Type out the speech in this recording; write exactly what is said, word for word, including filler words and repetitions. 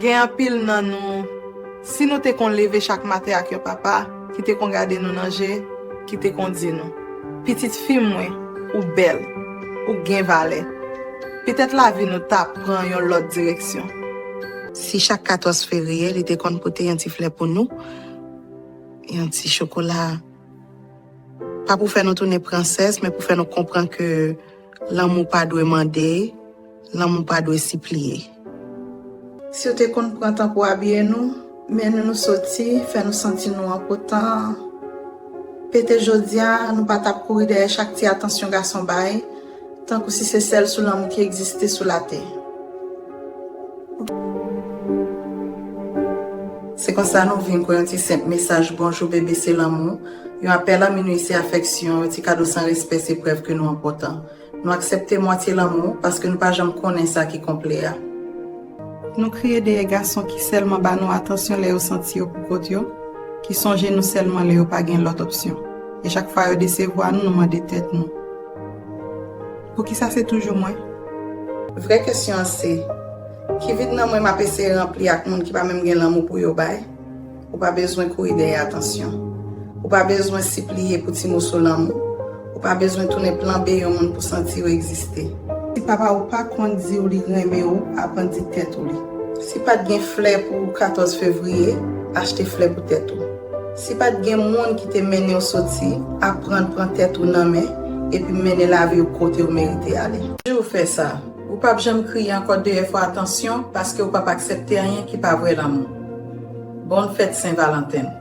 Gen anpil nan nou, si nou te konn leve chak maten ak yon papa ki te konn gade nou nan je, ki te konn di nou, "Pitit fi m mwen, ou bèl, ou gen valè," petèt lavi nou t ap pran yon lòt direksyon. Si chak katòz fevriye li te konn pote yon ti flè pou nou, yon ti chokola, pa pou fè nou tounen prensès, men pou fè nou konprann ke lanmou pa dwe mande, lanmou pa dwe sipliye. Si w te konn pran tan pou abiye nou, mennen nou soti, fè nou santi nou enpòtan, petèt jodi a, nou pa t ap kouri dèyè chak ti atansyon gason bay, tankou si se sèl sous lanmou ki egziste sou latè. Se konsa nou vin kwè yon ti senp mesaj "Bonjou bebe, se lanmou", yon apèl a minui, se afeksyon, yon ti kado san respè, se prèv ke nou enpòtan. Nou aksepte mwatye lanmou paske nou pa janm konnen sa ki konplè a. Nou kriye dèyè gason ki sèlman ba nou atansyon lè yo santi yo poukont yo, ki sonje nou sèlman lè yo pa gen lòt opsyon. E chak fwa yo desevwa nou, nou mande tèt nou, "Poukisa se toujou mwen?" Vrè kesyon an se, ki vid nan mwen m ap eseye ranpli ak moun ki pa menm gen lanmou pou yo bay? Ou pa bezwen kouri dèyè atansyon. Ou pa bezwen sipliye pou ti moso lanmou. Ou pa bezwen tounen plan B yon moun pou santi w egziste. Si papa w pa konn di w li renmen w, aprann di tèt ou li. Si pa t gen flè pou katòz fevriye, achte flè pou tèt ou. Si pa t gen moun ki te mennen w soti, aprann pran tèt ou nan men epi mennen lavi w kote w merite ale. Si w fè sa, ou p ap janm kriye ankò dèyè fò atansyon paske w p ap aksepte anyen ki pa vrè lanmou. Bòn fèt Sen Valanten!